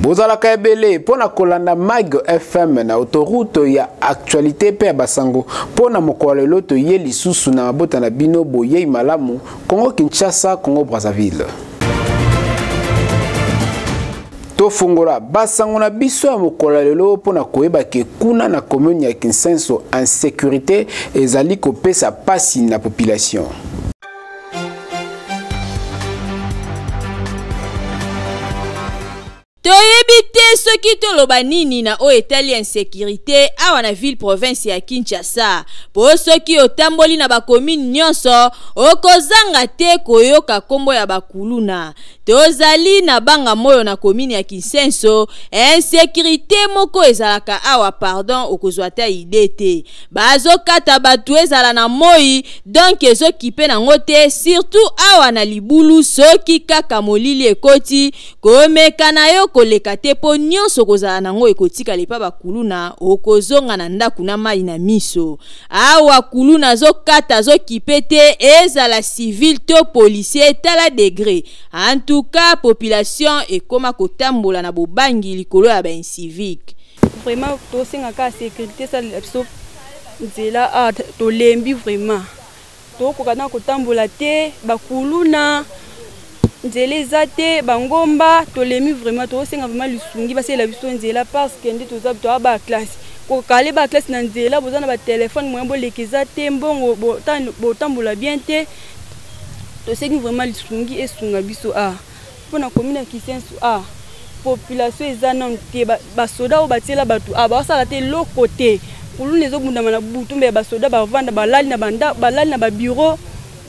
Bozalaka ebele mpo na kolanda Mag FM na autoroute ya actualité mpe ya basango mpo na mokolo lelo toye lisusu na mabota na bino boyei malamu Congo Kinshasa, Congo Brazzaville. Tofongola basango na biso ya mokolo ya lelo mpo na koyeba ke kuna na commune ya Kinsenso insécurité ezali kopesa pasi na population. Toyebi te soki toloba nini na oyo etali insecurite awa na ville province ya Kinshasa, po soki otamboli na ba commune nionso okozanga te koyoka kombo ya ba kuluna. Tozali na banga moyo na commune ya Kinsenso, insecurite moko ezalaka awa pardon okozwa ata idee te. Bazokata batu ezala na moyi donc ezokipe nango te surtout awa na libulu soki kaka molili ekoti Komeka na yo koleka te po nionso okozala nango ekotikala epa ba kuluna okozonga na ndaku na mayi na miso. Awa kuluna azo kata azo kipe te ezala civil to policier tala degre. En tout cas population ekoma kotambola na bobangi likolo ya ba inciviques. Vraiment tosenga kaka securite esalela biso nzela awa tolembi vraiment. Tokoka na kotambola te bakuluna nzela eza te bangomba tolemi vraiment tosenga vraiment lisungi basalela biso nzela parce que nde toza toa ba classe kokale ba classe na nzela boza na batelefone moyen boleka eza te mbongo botambola bien te tosengi vraiment lisungi esunga biso a ah. mpo na commune ya kisensu a ah. population eza nanu te basoda oyo batiela bato a ah, basala te eloko te kuluna ezobundama na butu mbe basoda bavanda balali na banda balali na babiro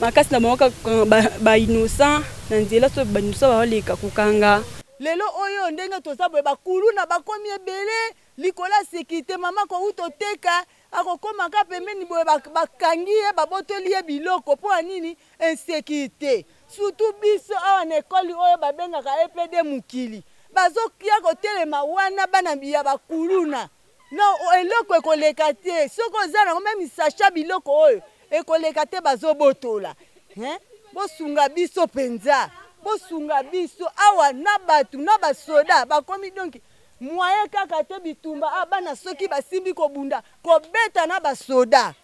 makasi na bango kaka bainnocent na nzela so bainnocent baoleka kokanga lelo oyo ndenge toza boye bakuluna bakomi ebele likolo ya sekirite mama kouta oteka akokoma ka pembeni boye bakangi ye babotoli ye biloko mpo ya nini insécurité surtout biso awa na ekoli oyo babengaka epd mokili bazoya kotelema wana bana ya bakuluna no eloko ekoleka te soki oza nango meme sacha biloko oyo ekoleka te bazobotola hein? bosunga biso mpenza bosunga biso awa na bato na basoda bakomi donki moyen kaka te bitumba ah, bana soki basimbi kobunda kobeta na basoda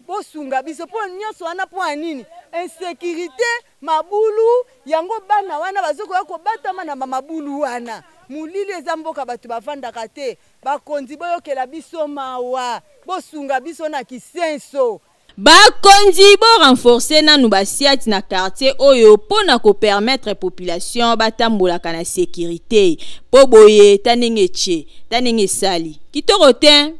bosunga biso mpo nyonso wana mpo ya nini insécurité mabulu yango bana wana bazokoya kobatama na bamabulu wana molili eza mboka bato bavandaka te bakonzi boyokela biso mawa bosunga biso na kisenso Bakonzi bo renforcer nanu ba siat na quartier oyo po na ko permettre population batambolaka na securite po boye ta ndenge etie ta ndenge esali kitoko tein.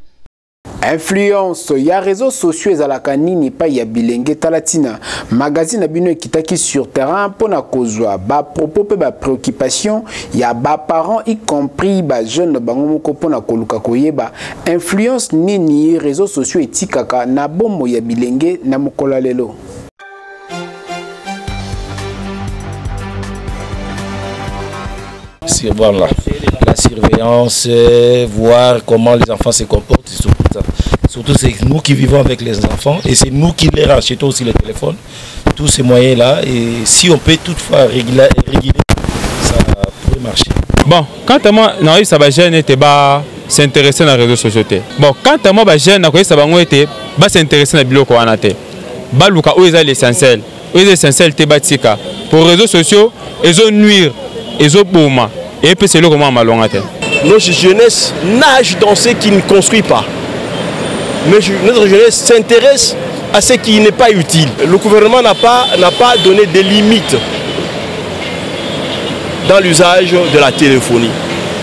Influence ya réseaux sociaux ezalaka nini epai ya bilenge tala ntina magazine na bino ekitaki sur terrain mpo na kozwa ba propos mpe ba préoccupation ya ba parents y compris ba jeunes bango moko mpo na koluka koyeba Influence nini réseaux sociaux etikaka na bomoi ya bilenge na mokolo ya lelo? Voilà, la surveillance, voir comment les enfants se comportent, surtout ça. Surtout c'est nous qui vivons avec les enfants et c'est nous qui leur achetons aussi les téléphones, tous ces moyens-là. Et si on peut toutefois réguler, ça pourrait marcher. Bon, quant à moi, non, ça va gêner, ba s'intéresser na réseaux sociaux te. Bon, quant à moi, ba jeune na koyesa bango ete ba s'intéresser na biloko wana te. Baluka oyo eza l'essentiel. Oyo eza essentiel te batika. Pour réseaux sociaux, ezo nuire, ezo boma, et epesa eloko mwa malonga te. Notre jeunesse nage dans ce qui ne construit pas. Mais notre jeunesse s'intéresse à ce qui n'est pas utile. Le gouvernement n'a pas, n'a pas donné des limites dans l'usage de la téléphonie.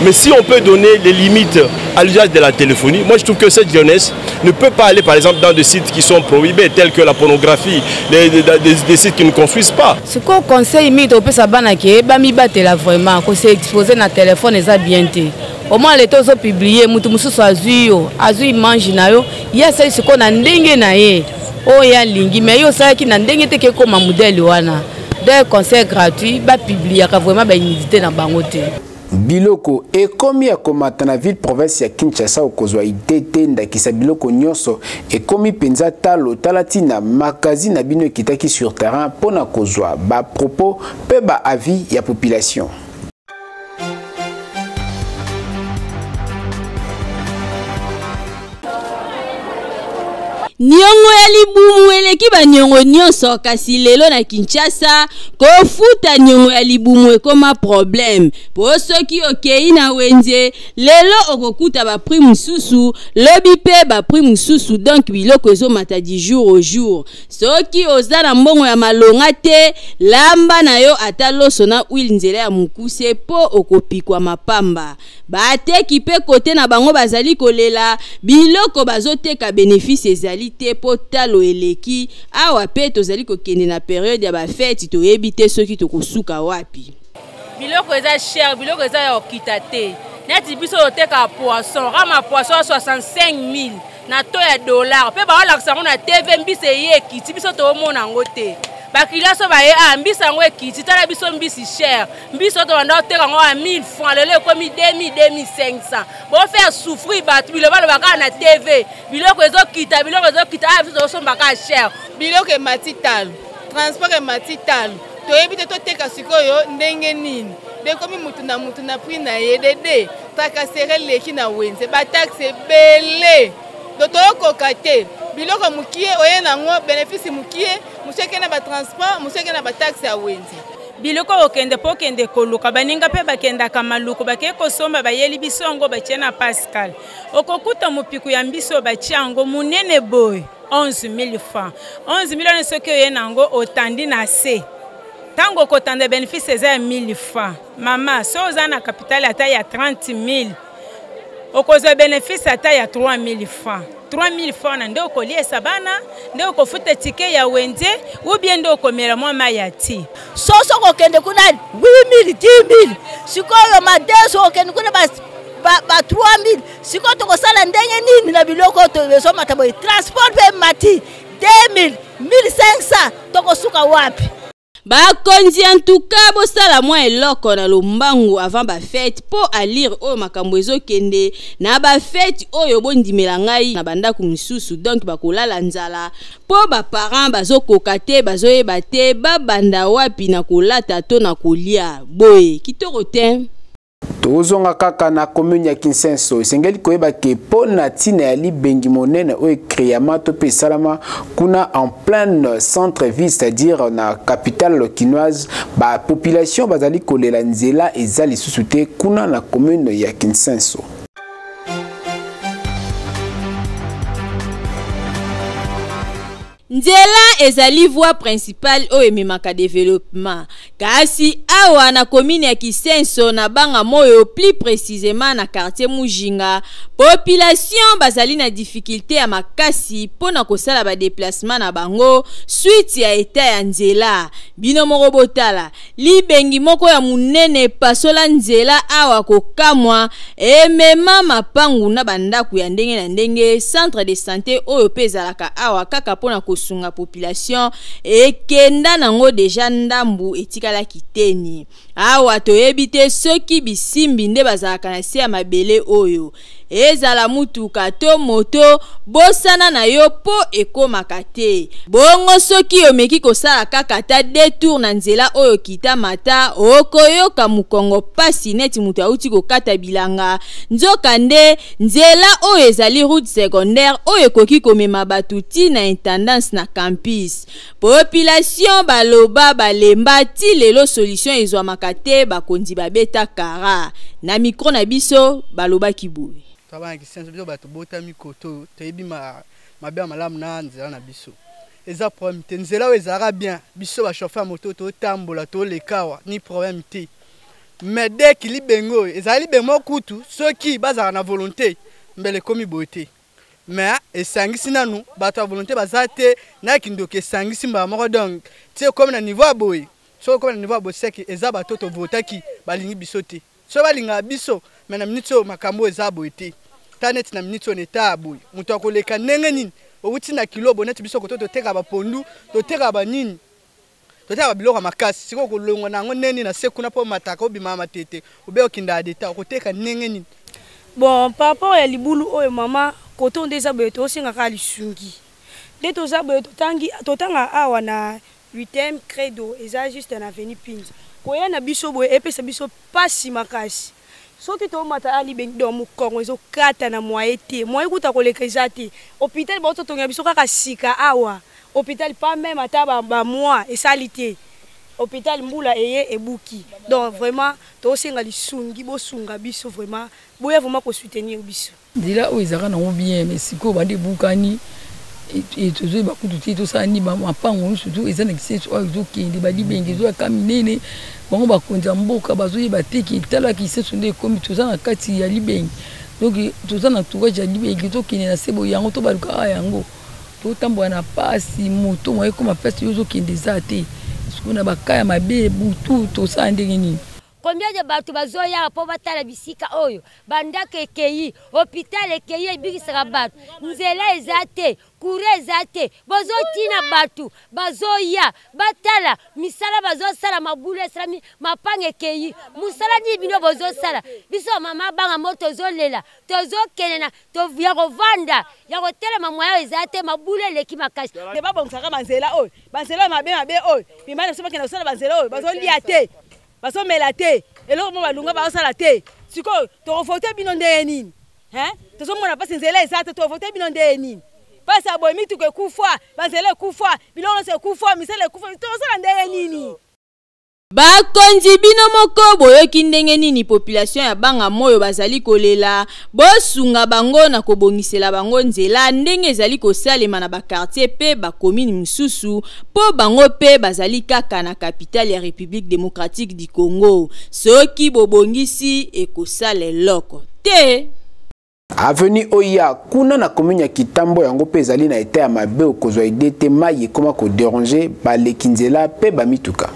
Mais si on peut donner les limites à l'usage de la téléphonie, moi je trouve que cette jeunesse ne peut pas aller par exemple dans des sites qui sont prohibés, tels que la pornographie, des, des, des, des sites qui ne construisent pas. Ce qu'on conseille mingi topesa bana ke bamibatela vraiment ko se exposer na téléphone eza bien te au moins leta ozopublie moto mosusu azwi yo azwi image na yo ye asali sikoyo na ndenge na ye oyo ye alingi mais yo osalaki na ndenge te ke ekóma modele wana donc conseil gratuit bapubliaka vraiment bainudité na bango te Biloko ekomi ya komata na ville province ya Kinshasa okozwa idee te ndakisa biloko nyonso ekomi mpenza talo tala ntina magazine na bino ekitaki sur terrain mpo na kozwa ba propos mpe ba avis ya population. Niongo ya libumu eleki baniongo nyonso, kasi lelo na Kinshasa kofuta niongo ya libumu ekoma problème. Po soki okei na wenze lelo okokuta ba prix mosusu, lobi mpe ba prix mosusu, donc biloko ezomata du jour au jour. Soki oza na mbongo ya malonga te, lamba na yo ata loso na huile nzela ya mokuse po okopikwa mapamba. Bateki mpe kote na bango bazali kolela biloko bazoteka, bénéfice ezali te mpo talo eleki. Awa mpe tozali kokende na période ya bafêtes, toyebi te soki tokosuka wapi. Biloko eza cher, biloko eza ya kokita te. Neti biso toteka poisson, rama poisson ya 65 000 na to ya dollar, mpe baolakisa yango na TV. Mbisi eye ekiti, biso toomona yango te. Bakiliya so baye a mbisi yango ekiti. Tala biso, mbisi cher. Mbisi oyo tobanda oteka yango ya 1000 francs, lelo ekomi 2000, 2500. Bofaire souffrir bato, biloko baloba kaka na TV, biloko ezokita, biloko ezokita. A biso tozosomba kaka cher. Biloko emati talo, transport emati talo, toyebi te toteka sikoyo ndenge nini. Dekomi mutu na mutu na prix na ye. Dede tracasserie eleki na wenze, bataxe ebele, do toyokoka te. Biloko mokie oye nango, bénéfice mokie, mosu eke na batransport, mosu eke na bataxe ya wenze. Biloko okende mpo okende koluka, baninga mpe bakendaka maluku, bakei kosomba, bayeli biso yango, batie na Pascal. Okokuta mopiku ya mbisi oyo batie yango monene boye, 11 000 francs. 11 000 wana, soki oye na yango, otandi na se, ntango okotanda, bénéfice eza ya 1000 francs. Mama, so oza na capital ata ya 30 000, okozwa bénéfice ata ya 3 000 francs. 3 000 francs na nde okoliesa bana, nde okofuta ticket ya wenze, ou bien nde okomela mwa mai ya ti. Soso kokende kuna 8000, 10 000. Sikoyo madeso okende kuna ba 3000. Sikoyo tokosala ndenge nini na biloko oyo ezomata boye? Transport mpe mati 2000, 1500, tokosuka wapi? Bakonzi ya ntuka, bosala mwa eloko na lombangu avant bafêtes, mpo allure oyo makambo ezokende na bafêtes oyo, bondimela ngai, na bandako misusu donc bakolala nzala, mpo baparent bazokoka te, bazoyeba te babanda wapi na kolata to na kolia. Boye kitoko te. Tozonga kaka na commune ya Kisenso. Esengeli koyeba ke mpo na ntina ya libengi monene oyo ecréama to mpe esalama kuna en pleine centre ville, c'est-à-dire na capitale kinoise, bapopulation bazali kolela, nzela eza lisusu te kuna na commune ya Kisenso. Nzela ezali voie principale oyo ememaka développement, kasi awa na commune ya Kisenso, na Banga Moyo, plus précisément na quartier Mujinga, population bazali na difficulté ya makasi mpo na kosala badéplacement na bango suite ya état ya nzela. Bino moko botala, libengi moko ya monene epasola nzela awa, kokamwa, emema mapangu na bandako ya ndenge na ndenge. Centre de santé oyo mpe ezalaka awa kaka mpo na kosunga population ekenda nango déjà, ndambu etikalaki teni. Awa toyebi te soki bisimbi nde bazalaka na se ya mabele oyo. Ezala mutuka to moto, bosana na yo mpo ekomaka te. Bongo soki omeki kosala kaka ata détour na nzela oyo kita mata, okoyoka mokongo pasi neti moto auti kokata bilanga. Nzokande nzela oyo ezali route secondaire oyo ekoki komema bato ti na intendance na campus. Population baloba balemba, ti lelo solution ezwamaka te. Bakonzi babeta kara na micro na biso, balobaki boye. Toza bana Kisenso, biso bato botami koto, toyebi mabe ya malamu na nzela na biso. Eza problème te, nzela oyo ezalaka bien, biso bachauffeur ya moto totambola, toleka awa, ni problème te. Mais dès que libengo oyo ezali libengo moko kutu, soki bazalaka na volonté, mbele ekomi boye te. Mais esangisi nanu bato ya volonté baza te na kindoki, esangisi mbala moko, donc ti ekomi na niveau ya boye. Soki ekomi na niveau ya boye, seki eza bato tovotaki balingi biso te. Soki balingaka biso, mais na miniti oyo makambo oyo eza boye te. Ta neti na miniti oyo na eta ya boye, moto akoleka ndenge nini? Owuti na kilobo, neti biso koto toteka bapondu, toteka banini, toteka babiloko ya makasi. Sikoyo kolongwa na yango ndenge nini na se kuna mpo mataka obima matete obe okenda ya deta, okoteka ndenge nini? Bon, par rapport ya libulu oyo, mama, koto nde eza boye, tosengaka lisungi. Nde toza boye, totanga awa na 8e credo, eza juste na avenue Pinza. Koya na biso boye epesa biso pasi makasi. Soki tomata alibengi donc mokongo ezokata na moye te, moye kuta koleka eza te. Hôpital baototongela biso kaka sika awa, hôpital pas même ata bamois esali te, hôpital mbula eye ebuki. Donc vraiment tosenga lisungi, bosunga biso vraiment, boya vraiment kosoutenir biso. Nzela oyo ezalaka nango bien, mais sikoyo banda ebukani, tozoyeba kutu te tosala nini. Mapango nyonso tu eza na kisenso oyo ezokende balibenge ezoyaka minene, bango bakonzi ya mboka bazoyeba te ke tala kisenso nde ekomi. Toza na kati ya libenge, donc toza na entourage ya libenge, tokende na se boye yango tobaluka awa yango totambola na pasi, moto moye ekoma place oyo ozokende eza te. Sikoyo na baka ya mabe butu tosala ndenge nini? Combien de bato bazoya mpo batala bisika oyo? Bandako ekei, hôpital ekei, ebikisaka bato, nzela eza te, courant eza te, bozotina bato bazoya batala misala bazosala, mabulu esalami, mapanga ekei, mosala nini bino bozosala? Biso mama banga mo tozolela, tozokende na ya kovanda ya kotelema, moya eza te, mabulu eleki makasi. Babongisaka banzela oyo, banzela mabe mabe oyo, mibali biso bakenda kosala banzela oyo, bazolia te, bazomela te, eloko mo balunga bazosala te. Sikoyo tokovote bino ndenge nini? Tozomona mpasi, nzela eza te, tovote bino ndenge nini? Mpasi ya boye, mituka ekufa, banzela ekufa, biloko nyonso ekufa, misala ekufa, tozosala ndenge nini? Bakonzi bino moko boyoki ndenge nini population ya Banga Moyo bazali kolela, bosunga bango na kobongisela bango nzela ndenge ezali kosalema na bakartier pe bakomine mosusu, po bango pe bazali kaka na capitale ya République démocratique du Congo. Soki bobongisi ekosala eloko te. Avenue Oya kuna na commune ya Kitambo yango pe ezali na état ya mabe, okozwa ide te, mai ekoma kodéranger baleki nzela pe bamituka.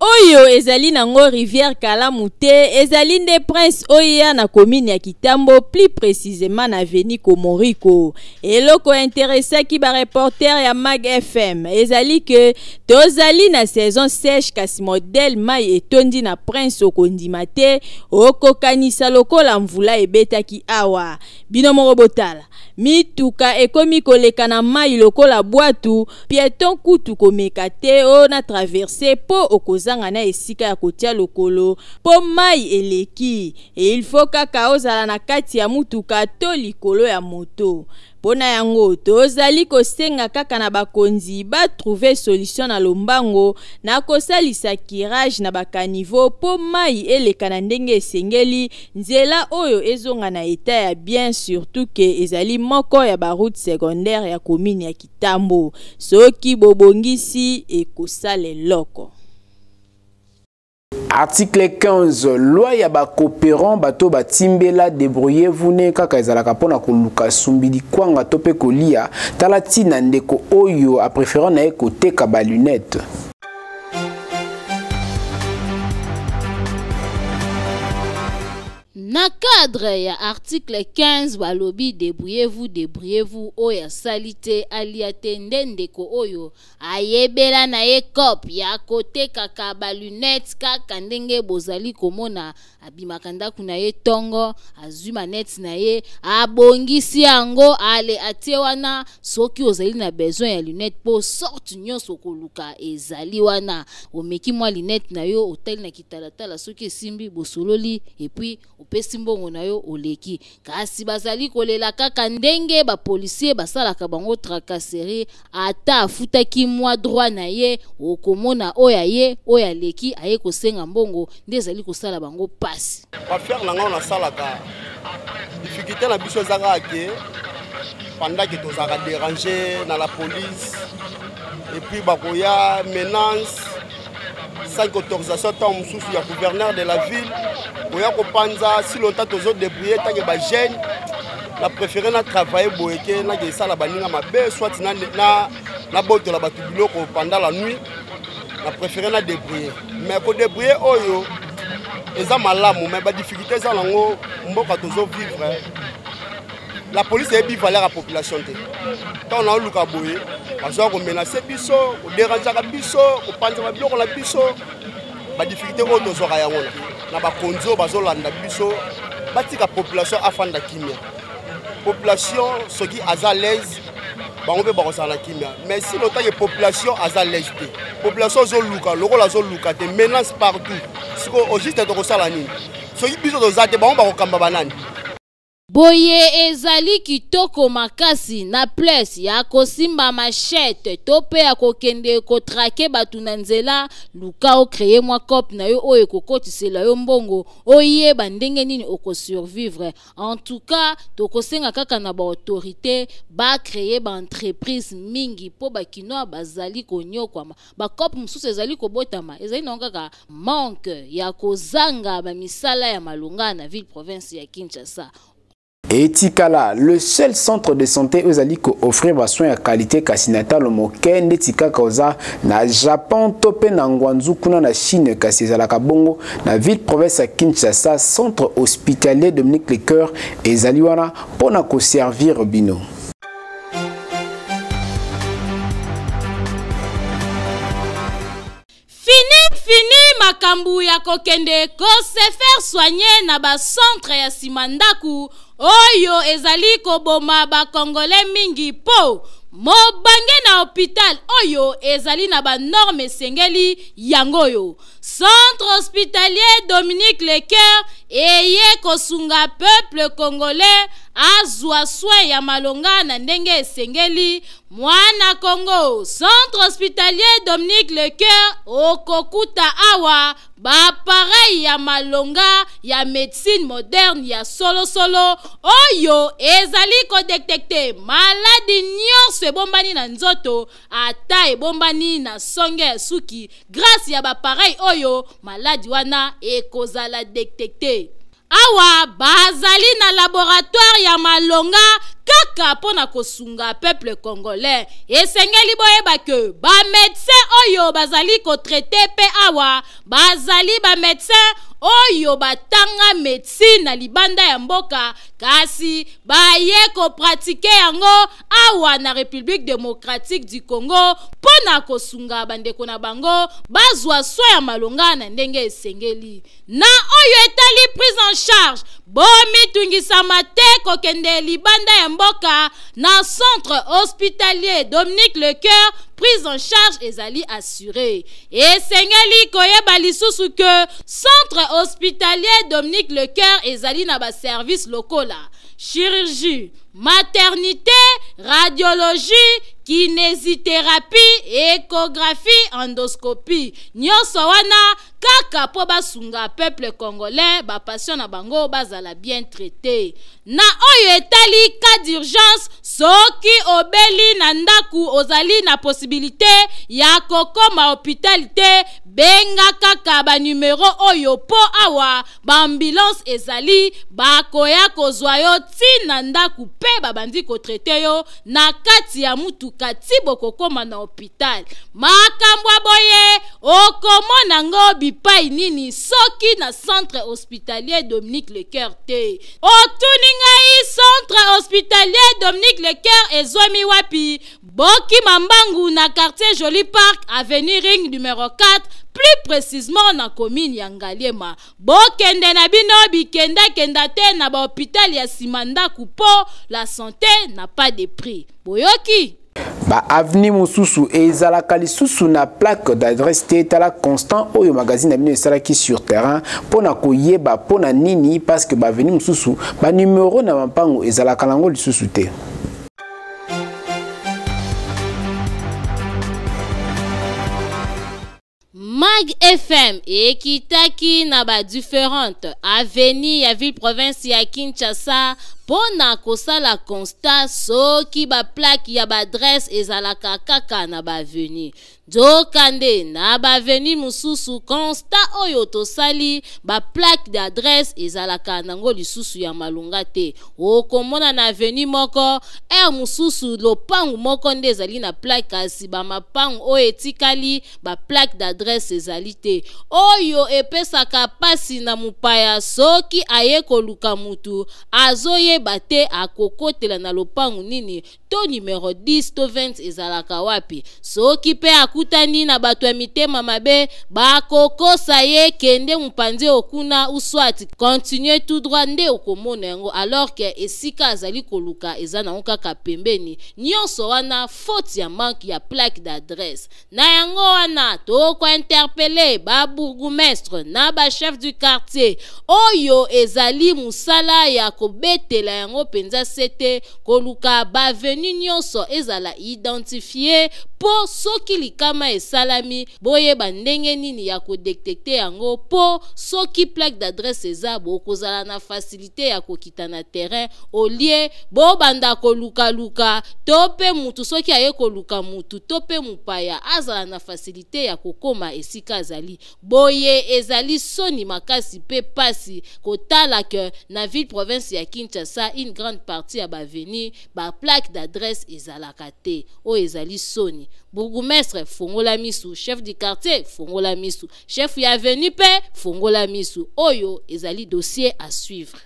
Oyo ezali nango rivière Kalamu te, ezali nde Prince Oya na commune ya Kitambo, plus précisément na avenue Komoriko. Eloko intéressaki ba reporter ya Mag FM ezali ke tozali na saison sèche, kasi modèle mai etondi na Prince okondima te, okokanisa lokola mvula ebetaki awa. Bino moko botala, mituka ekomi koleka na mai lokola bwatu, piéton kutu komeka te o na traverse po okozanga na esika ya kotia lokolo po mai eleki. E il faut kaka ozala na kati ya mutuka to likolo ya moto. Mpo na yango tozali kosenga kaka na bakonzi batrouve solution na lombango na kosalisa curage na bakanivo mpo mai eleka na ndenge esengeli, nzela oyo ezonga na etat ya bien, surtout ke ezali moko ya baroute secondaire ya commune ya Kitambo. Soki bobongisi ekosala eloko. Article 15, loi ya bacoopérant, bato batimbela débrouillez-vous ne kaka ezalaka mpona koluka sumbili kwanga to mpe kolia. Tala ntina ndeko oyo apréférant na ye koteka balunette. Na cadre ya article 15 balobi débrouillez-vous, débrouillez-vous, oyo asali te alia te. Nde ndeko oyo ayebela na ye cop ya kotekaka balunette, kaka ndenge bozali komona, abimaka ndako na ye ntongo, azwi manete na ye, abongisi yango, ale atie wana. Soki ozali na besoin ya lunette, mpo sorte nyonso okoluka ezali wana, omeki mwa lunette na yo, otali na kitalatala, soki esimbi, bosololi, et puis opesi mbongo na yo, oleki. Kasi bazali kolela kaka ndenge bapolisier basalaka bango tracasserie. Ata afutaki mwa droit na ye, okomona oyo aye, oyo aleki, aye kosenga mbongo, nde ezali kosala bango pasi. Baaffaire na ngai nasalaka, difficulté na biso eza kaka ke pendant ke tozalaka déranger na la police, et puis bakoya menace sans autorisation ntango mosusu ya gouverneur de la ville, koya kopanza. Si longtemps tozodébrouiller ntange bajeune, na préféré na travailler boye ke nake esala baninga mabe, soit nabotola bato biloko pendant la nuit. Na préféré na débrouiller, mais kodébrouiller oyo eza malamu, mais badifficulté eza nango. Mboka tozovivre, la police eyebi valeur ya population te. Ntango naoluka boye, bazwaka komenacer biso, koderangeaka biso, kopanzama biloko na biso. Badifficulté oyo tozwaka yango na bakonzi oyo bazolanda biso, batika population afanda kimia. Population soki aza l'aise, Bango mpe bakozala na kimia. Mais si longtemps que population aza lege te, population azoluka lokola azoluka te, menace partout. Sikoyo au juste tokosala nini? Soki biso toza te, bango bakokamba banani? Boye ezali kitoko makasi na place ya kosimba machette to pe ya kokende ko traquer batu na nzela, luka o creer mwa coop na yo oyo ekokotisela yo mbongo, oyeba ndenge nini oko survivre. En tout cas, tokosenga kaka na ba autorites ba creer ba entreprises mingi po ba kinois bazali konyokwama. Ba coop mosusu ezali kobotama, ezali nango kaka manque ya kozanga ba misala ya malonga na ville province ya Kinshasa. Etikala le seul centre de santé oyo ezali ko offrir ba soins ya qualité kasi na talo moke ndeti kaka oza na Japon to pe na Guangzhou kuna na Chine, kasi ezalaka bongo na ville province ya Kinshasa. Centre hospitalier Dominique Lecoeur ezali wana pona ko servir bino. Fini fini makambu ya kokende ko se faire soigner na ba centre ya sima ndaku oyo ezali koboma ba congolais mingi po mobange na hopital oyo ezali na ba normes esengeli yango oyo Centre hospitalier Dominique Lecoeur eye kosunga peuple congolais azwa soin ya malonga na ndenge esengeli. Mwana Congo, Centre hospitalier Dominique Lecoeur okokuta awa ba appareil ya malonga ya medecine moderne ya solosolo oyo ezali kodetecte maladi nyonso ebombani na nzoto, ata ebombani na songe ya suki. Grace ya ba appareil oyo, maladi wana ekozala detecte. Awa bazali na laboratoire ya malonga kaka mpo na kosunga peuple congolais. Esengeli boyeba ke ba medecins oyo bazali ko traiter mpe awa bazali ba medecins oyo batanga medecine na libanda ya mboka, kasi baye ko pratiquer yango awa na Republique democratique du Congo mpo na kosunga bandeko na bango bazwa soin ya malonga na ndenge esengeli. Na oyo etali prise en charge, bomitungisama te kokende libanda ya mboka na centre hospitalier Dominique Lecoeur, prise en charge ezali assurée. Esengeli koyeba lisusu que centre hospitalier Dominique Lecoeur ezali na ba services lokola chirurgie, maternité, radiologie, kinésithérapie, échographie, endoscopie. Nyonso wana kaka po basunga peuple congolais, ba patients na bango bazala bien traité. Na oyo etali cas d'urgence, soki obeli na ndaku ozali na possibilité ya kokoma hôpital te, benga kaka ba numero oyo po awa ba ambulance ezali, bakoya kozwa yo ti na ndaku pe babandi kotraite yo na kati ya mutuka ti bokokoma na hôpital. Makambo ya boye okomona ngo bipai nini soki na centre hospitalier Dominique Lecoeur te? Otuni ngai centre hospitalier Dominique Lecoeur ezwami wapi? Bokima mbangu na quartier Joli Parc, avenue Ring numéro 4, plus précisément na commune ya Ngaliema. Bokende na bino bikenda-kenda te na ba hôpital ya sima ndaku po la santé n'a pas de prix. Boyoki? Ba avenue mosusu ezalaka lisusu na plaque d'adresse te. Tala constant oyo magazine na bino esalaki sur terrain pona koyeba pona nini, parce que ba avenue mosusu ba numéro na mampango ezalaka nango lisusu te. Mag FM ekitaki na ba différentes avenues ya ville province ya Kinshasa pona kosala constat soki ba plaque ya ba adresse ezalaka kaka na ba avenue. Nzokande na ba avenue mosusu constat oyo tosali ba plaque d'adresse ezalaka nango lisusu ya malonga te. Okomona na avenue moko heure mosusu lopangu moko nde ezali na plaque, kasi ba mapangu oyo etikali ba plaque d'adresse ezali te. Oyo epesaka pasi na mopaya soki aye koluka mutu azoyeba te akokotela na lopangu nini to numero 10 to 20 ezalaka wapi. Soki mpe akutani na bato ya mitema mabe, bakokosa ye kende mopanzi oyo kuna ou soit continue tout droit nde okomona yango, alors que esika azali koluka eza nango kaka pembeni. Nyonso wana faute ya manque ya plaque d'adresse. Na yango wana tokointerpeller babourgmestre na bachef du quartier oyo ezali mosala ya kobetela yango mpenza sete, koluka baavenue nyonso ezala identifié, mpo soki likama esalami, boyeba ndenge nini ya kodétecter yango, mpo soki plaque d'adresse eza, bokozala na facilité ya kokita na terrain au lieu bobanda kolukaluka, to mpe mutu soki aye koluka mutu to mpe mopaya azala na facilité ya kokóma esika azali. Boye ezali soni makasi mpe pasi kotala ke na ville province ya Kinshasa, une grande partie ya baavenue, baplaque d'adresse ezalaka te. Oyo ezali soni. Bourgmestre, fongola misu. Chef du quartier, fongola misu. Chef ya avenue mpe fongola misu. Oyo ezali dossier à suivre.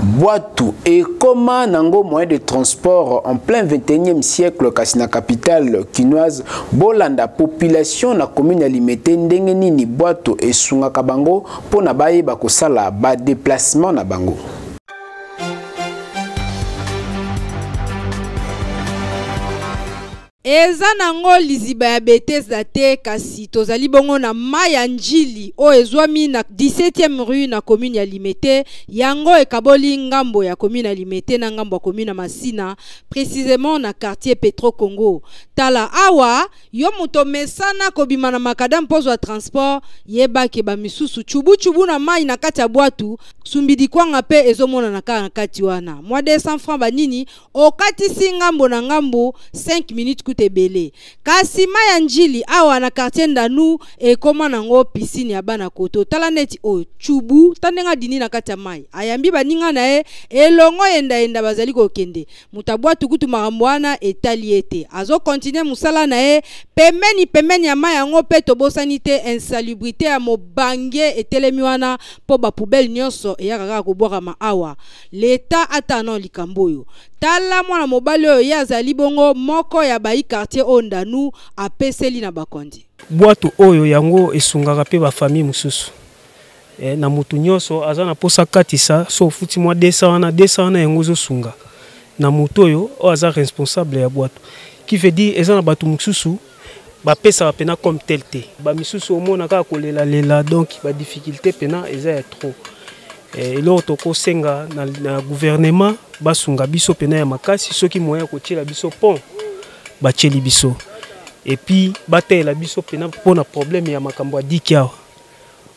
Bwatu ekoma nango moyen de transport en plein 21e siècle, kasi na capitale kinoise. Bolanda population na commune ya Limete, ndenge nini bwatu esungaka bango mpo na bayeba kosala badéplacement na bango. Eza nango liziba ya Betesda te, kasi tozali bongo na mai ya Njili oyo ezwami na 17e rue na commune ya Limete. Yango ekaboli ngambo ya commune ya Limete na ngambo ya commune ya Masina, précisément na quartier Petro Congo. Tala awa, yo moto mesana kobima na makadam mpo ozwa transport, yebake bamisusu chubuchubu na mai na kati ya bwatu, sumbidi kwanga mpe ezomonana kaka na kati wana. Mwa 200 francs banini, okatisi ngambo na ngambo 5 minutes kuta ebele. Kasi mai ya Njili awa na quartier Ndanu ekóma nango piscine ya bana koto. Tala neti oyo chubu ta ndenge adindi na kati ya mai, ayambi baninga na ye elongo, yendayenda bazali kokende. Moto abwatu kutu makambo wana etali ye te, azokontinue mosala na ye pembeni pembeni ya mai yango. Mpe tobosani te insalubrité ya mobange etelemi wana, mpo bapoubelle nyonso eyaka kaka kobwakama awa. Leta ata na likambo oyo. Tala mwana mobali oyo, ye azali bongo moko ya bayi quartier oyo Ndanu, apeseli na bakonzi. Bwato oyo yango esungaka mpe bafamille mosusu na motu nyonso aza na mposa katisa. So ofuti mwa 200 wana, 200 wana yango ezosunga na motu oyo oyo aza responsable ya bwato, qui veut dire eza na bato mosusu bapesaka mpena comme tel te. Bamisusu omona kaka kolelalela, donc badifficulté mpena eza ya trop. Eloko tokosenga na gouvernement, basunga biso mpena ya makasi. Soki moyen ya kotiela biso pont, batieli biso, et puis bateyela biso mpena mpona problème ya makambo ya diki awa,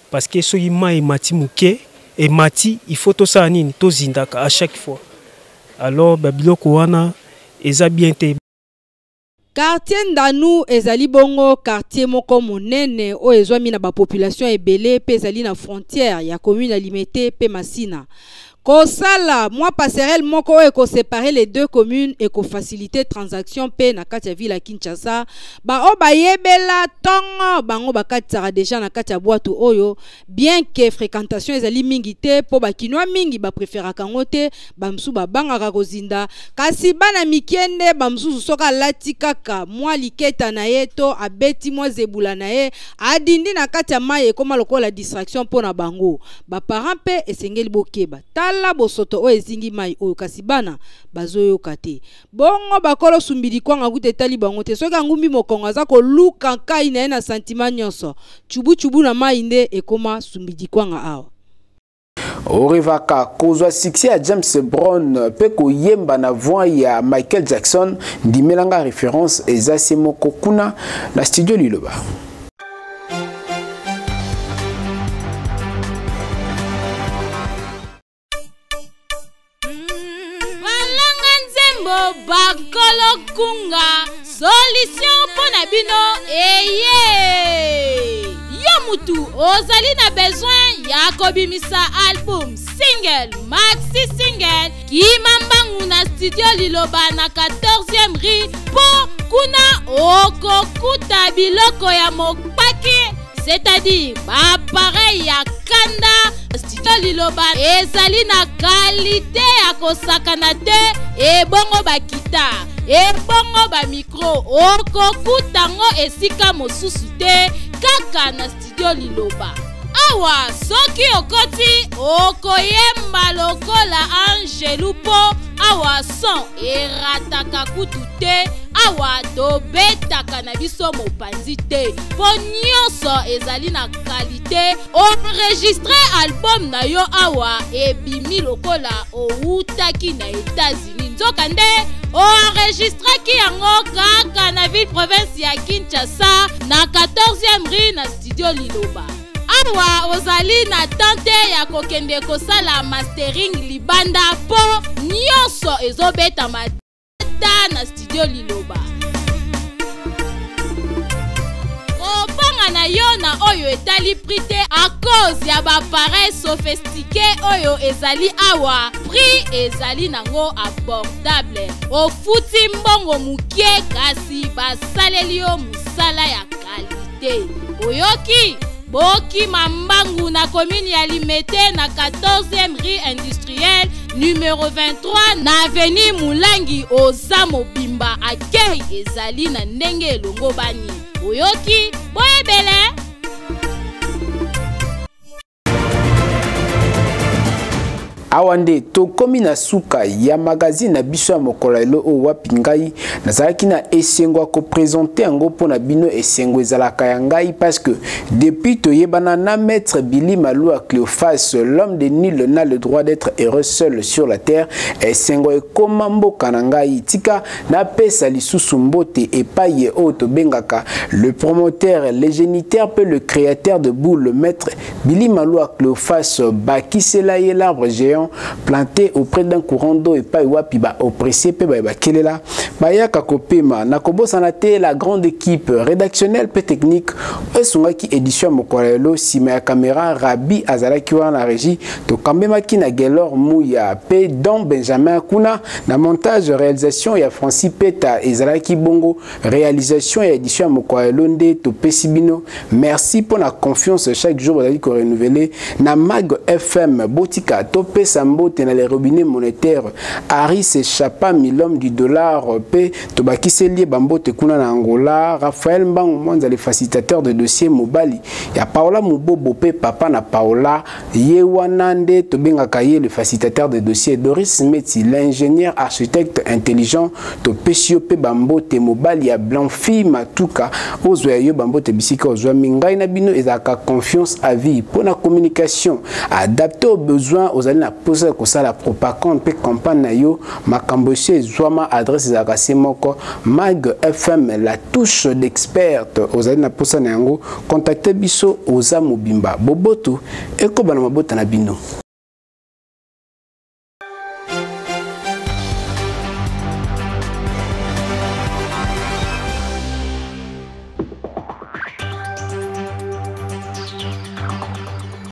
parce que soki mai emati moke, emati, il faut tosala nini? Tozindaka à chaque fois. Alors babiloko wana eza bien te. Quartier Ndanu ezali bongo quartier moko monene oyo ezwami na bapopulation ebele, mpe ezali na frontière ya commune ya Limete mpe Masina. Kosala mwa passerelle moko oyo ekosepare les deux communes ekofacilite transaction mpe na kati ya ville ya Kinshasa. Baoyo bayebela ntongo bango bakatisaka deja na kati ya bwato oyo, bien que fréquentation ezali mingi te, mpo bakinois mingi bapréféraka yango te. Bamosusu babangaka kozinda, kasi bana mike nde bamosusu soki alati kaka mwa liketa na ye to abeti mwa zebula na ye, adindi na kati ya mai, ekóma lokola distraction mpo na bango. Baparent mpe esengeli bokeba. Tala bosoto oyo ezingi mai oyo, kasi bana bazoyoka te. Bongo bakolo sumbili kwanga kuta etali bango te. Soki angumbi mokongo, aza koluka nkai na ye na sentiment nyonso, chubuchubu na mai nde ekóma sumbidi kwanga awa. Orevaka kozwa succès ya James Brown mpe koyemba na voix ya Michael Jackson, ndimelanga, référence eza se moko kuna na studio Liloba. Balanga nzembo, bakolo kunga, solution mpo na bino eye. Yo mutu ozali na besoin ya kobimisa album, single, maxi single, kima mbangu na studio Liloba na 14e rue, mpo kuna okokuta biloko ya mopaki, c'est-à-dire baappareil ya kanda. Studio Liloba ezali na qualité ya kosakana te. Ebongo bakita Ebongo ba micro okokuta ngo esika mosusu te kaka na studio Liloba. Awa soki okoti okoyemba lokola angelu po awa son erataka kutu te awa tobetaka na biso mopanzi te po nyonso ezali na kalite enregistre album na yo awa ebimi lokola owutaki na Etats-Unis nzokande oenregistraki yango kaka na ville province ya Kinshasa na 14e rue na studio Liloba. Awa ozali na temps te ya kokende kosala mastering libanda po nyonso ezobetama ta na studio Liloba. Kobanga na yo na oyo etali prix te à cause ya ba appareil sophistiqué oyo ezali awa prix ezali nango abordable ofuti mbongo mokie kasi basaleli yo mosala ya kalite oyoki bokima mbangu na commune ya limete na 14e rue industrielle numero 23 na avenue mulangi oza mobimba akei ezali na ndenge elongobani oyoki boyebele Awa nde tokomi na suka ya magazine na biso ya mokolo ya lelo oyo wapi ngai nazalaki na esengo ya kopresente yango mpo na bino. Esengo ezalaka ya ngai parce que depuis toyebana na maître Billy Malua Cleophas, l'homme de nul n'a le droit d'être heureux seul sur la terre, esengo ekoma mboka na ngai. Tika napesa lisusu mbote epai oyo tobengaka le promoteur, le géniteur mpe le créateur de boule, le maître Billy Malua Cleophas, bakisela ye l'arbre géant planté auprès d'un courant d'eau epai wapi ba oppressé mpe baye bakelela bayaka kopema. Nakobosana te la grande équipe rédactionnelle mpe technique esungaki édition ya mokolo ya lelo. Nsima ya caméra Rabi azalaki wana na régie, tokambemaki na Gelor Muya mpe Don Benjamin kuna na montage, réalisation ya Francis Peta. Ezalaki bongo réalisation ya édition ya mokolo ya lelo nde topesi bino merci mpo na confiance chaque jour bazali korenouveler na Mag FM. Botika topesa mbote na les robinets monétaires Aris Chapami, l'homme du dollar, mpe tobakiseli ye bambote kuna na Angola. Raphaël Mbangu Mwanza, le facilitateur de dossier, mobali ya Paola Mobobo mpe papa na Paola, ye wana nde tobengaka ye le facilitateur de dossier. Doris Meti, l'ingénieur architecte intelligent, topesi yo mpe bambote. Mobali ya Blanfi Matuka, ozwa ya yo bambote bisika ozwami. Ngai na bino ezalaka confiance à vie mpo na communication adapté aux besoins. Ozali na mposa ya kosala propagande mpe campagne na yo, makambo esi ezwama, adresse ezalaka se moko, Mag FM, la touche d'experte. Ozali na mposa na yango, contacte biso. Oza mobimba, boboto ekoba na mabota na bino.